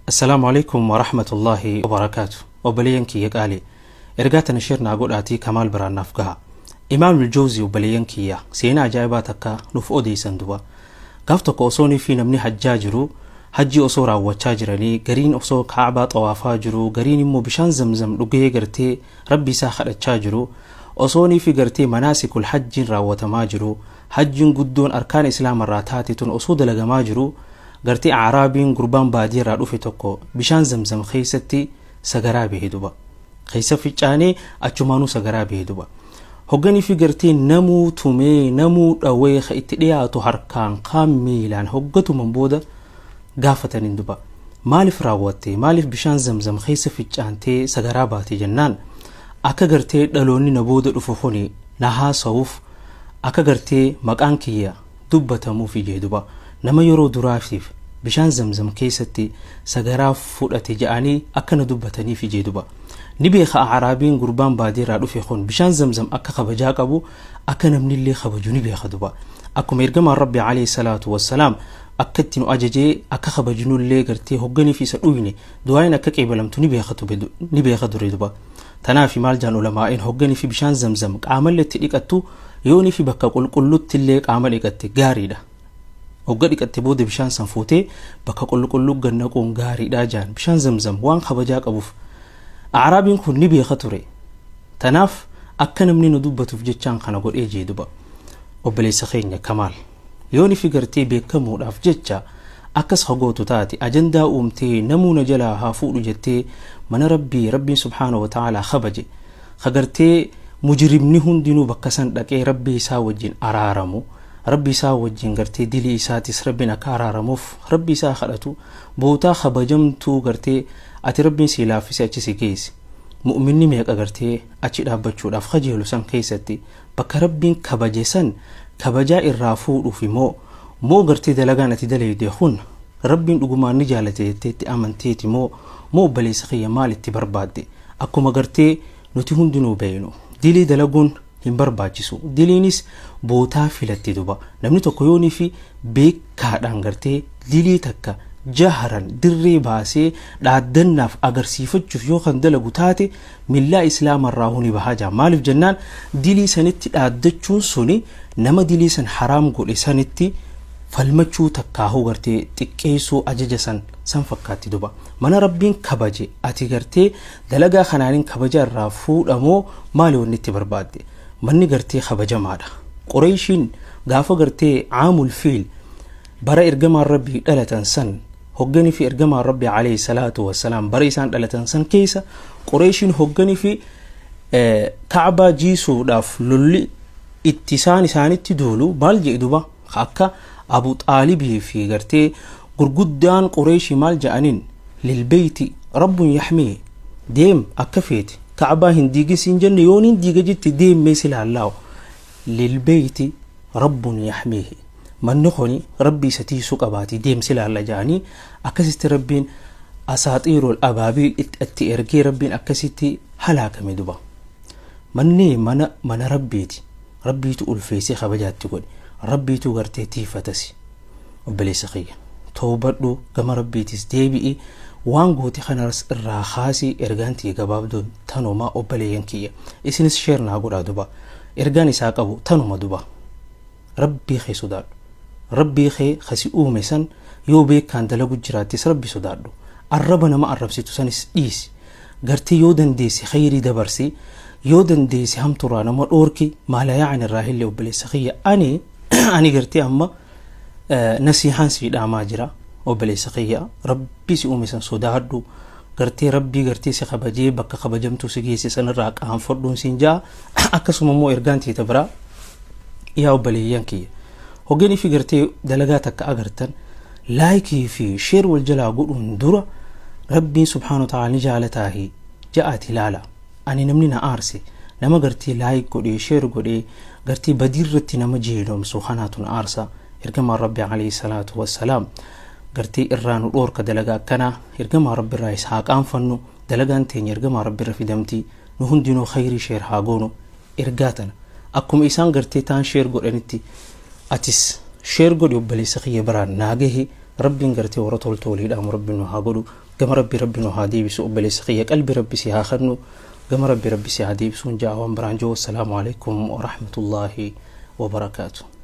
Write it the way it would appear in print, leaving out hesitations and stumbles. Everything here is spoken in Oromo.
Assalaamu Aleykum Warahmatullaahi Wabarakaatu Obboleeyyan kiyya qaalii Ergaa tana share naa godhaatii Kamaal biraan naaf gaha Imaamul Jowzii obboleeyyan kiyya seenaa ajaa'ibaa takka nuuf odeeysan duba Gaaf tokko osoonii fi namni hajjaa jiru hajjii osoo raawwachaa jiranii gariin osoo Ka'abaa xawaafaa jiru gariin immoo bishaan zamzam dhugee gartee Rabbi isaa kadhachaa jiru osoonii fi gartee manaasikul hajjiin raawwatamaa jiru hajjiin guddoon arkaan islaamarraa taate tun osoo dalagamaa jiru Gartee A'raabiin gurbaan baadiyarraa dhufe tokko bishaan zamzam keessatti sagaraa bahe duba. Keessa ficcaanee achumaanuu sagaraa bahe duba. Hogganiifi gartee namuu tumee namuu dhawee ka itti dhiyaatu harkaan kaan miilaan hoggatuman booda gaafataniin duba. Maaliif raawwatte maaliif bishaan zamzam keessa ficcaantee sagaraa baate jennaan akka gartee dhaloonni na booda dhufu kuni na haasawuuf akka gartee maqaan kiyya dubbatamuufi jee duba nama yeroo duraatiif bishaan zamzam keessatti sagaraa fudhate ja'anii akka na dubbataniifi jee duba ni beeka a'raabiin gurbaan baadiirraa dhufe kun bishaan zamzam akka kabajaa qabu akka namnillee kabaju ni beeka duba akkuma ergamaan rabbi alayhi salaatu wassalaam akka itti nu ajajee akka kabajnullee gartee hogganiif isa dhuyne du'aayin akka qeebalamtu ni beeka ture duba Tanaafi maal jaan ulamaa'in hogganifi bishaan zamzam qaamallee itti dhiqattu yoonifi bakka qulqulluttillee qaama dhiqatte gaariidha. Hogga dhiqatte booda bishaan san fuutee bakka qulqulluu gad naquun gaariidha jaan bishaan zamzam waan kabajaa qabuuf. A'raabiin kun ni beeka ture. Tanaaf akka namni nu dubbatuuf jechaan kana godhee jee duba. Obboleessa keenya Kamaal. Yoonifi gartee beekamuudhaaf jecha akkas ka gootu taate ajandaa uumtee namuu na jalaa haa fuudhu jettee mana Rabbii Rabbiin subhaanahu wa ta'aalaa kabaje ka gartee mujrimni hundinuu bakka san dhaqee Rabbii isaa wajjin araaramu Rabbi isaa wajjin gartee dilii isaatis Rabbiin akka araaramuuf Rabbi isaa kadhatu bootaa kabajamtuu gartee ati Rabbiin sii laaffise achi si geesse mu'minni meeqa gartee achi dhaabbachuudhaaf kajeelu san keessatti bakka Rabbiin kabaje san kabajaa irraa fuudhuufi moo moo gartee dalagaan ati daleeyde kun Rabbiin dhugumaan ni jaalate jettee itti amanteeti moo moo obboleessa kiyya maal itti barbaadde akkuma gartee nuti hundinuu beeynu dilii dalaguun hin barbaachisu diliinis bootaa filatti duba namni tokko yoonii fi beekaadhaan gartee dilii takka jaharan dirree baasee dhaaddannaaf agarsiifachuuf yoo kan dalagu taate millaa islaamarraa ni bahaa jaa maaliif jennaan dilii sanitti dhaaddachuun suni nama dilii san haraam godhe sanitti falmachuu takkaahuu gartee xiqqeessuu ajaja san san fakkaatti duba mana rabbiin kabaje ati gartee dalagaa kanaanin kabaja irraa fuudhamoo maali wanni itti barbaadde manni gartee kabajamaadha qureeshiin gaafa gartee caamul fiil bara ergamaan rabbii dhalatan san hogganii fi ergamaan rabbii alayhi salaatu wassalaam bara isaan dhalatan san keessa qureeshiin hogganii fi ka'baa jiisuudhaaf lolli itti isaan isaanitti duulu maal jedhe duba akka abu xaalibii fi gartee gurguddaan qureeshii maal jedhaniin lilbeeyti rabbun yaxmii deem akka feete ka'baa hin diigin siin jenne yooniin diiga jetti deemmee si laallaawu lilbeeyti rabbun yaxmiihi manni kuni rabbi isa tiisuu qabaati deem si laalla jedhanii akkasitti rabbiin asaaxiirul abaabiil itti ergee rabbiin akkasitti halaakame duba manni mana mana rabbiiti rabbiitu ulfeessee kabajaatti godhe rabbiitu gartee tiifatasi obboleessa kiyya toobadhu gama rabbiitis deebi'i waan goote kanas irraa kaasi ergaan tiyya gabaabduun tanuma obboleeyyan kiyya isinis share naa godhaa duba ergaan isaa qabu tanuma duba rabbii kee sodaadhu rabbii kee ka si uume san yoo beekaan dalagu jiraattis rabbi sodaadhu arraba nama arrabsitu sanis dhiisi gartee yoo dandeesse khayrii dabarsi yoo dandeesse hamturraa nama dhoorki maala yaa'an irraa hillee obboleessa kiyya ani ani gartee amma nasihaan sii dhaamaa jira obboleessa kiyya rabbi si uume san sodaadhu gartee rabbii gartee si kabajee bakka kabajamtuu si geesse sanirraa qaanfadhuun siin ja'a akkasuma immoo ergaan teeta biraa yaa obboleeyyan kiyya hogganii fi gartee dalagaa takka agartan laayikii fi sheer wal jalaa godhuun dura rabbiin subhaanahu wa ta'ala ni jaalataahi ja'aati ilaala ani namni na aarse nama gartee laayik godhee sheer godhee gartee badii irratti nama jeelomsu kanaatu na aarsa ergamaan rabbi alayhi salaatu wassalaam gartee irraa nu dhoorka dalagaa akkanaa ergamaa rabbi irraa is haa qaanfannu dalagaan teenya ergamaa rabbi irra fidamti nu hundinuu khayrii sheer haa goonu ergaa tana akkuma isaan gartee taan sheer godhanitti atis sheer godhi obboleessa kiyya biraan naa gahi rabbiin gartee warra toltu waliidhaamu rabbiin nu haa godhu. Gama Rabbi Rabbi nu haa deebisu. Obboleessa kiyya, qalbi Rabbi si haa kennu, gama Rabbi Rabbi si haa deebisuun ja'a. Waan biraan jiru, assalaamu alaikum warahmatullaahi wabarakaatu.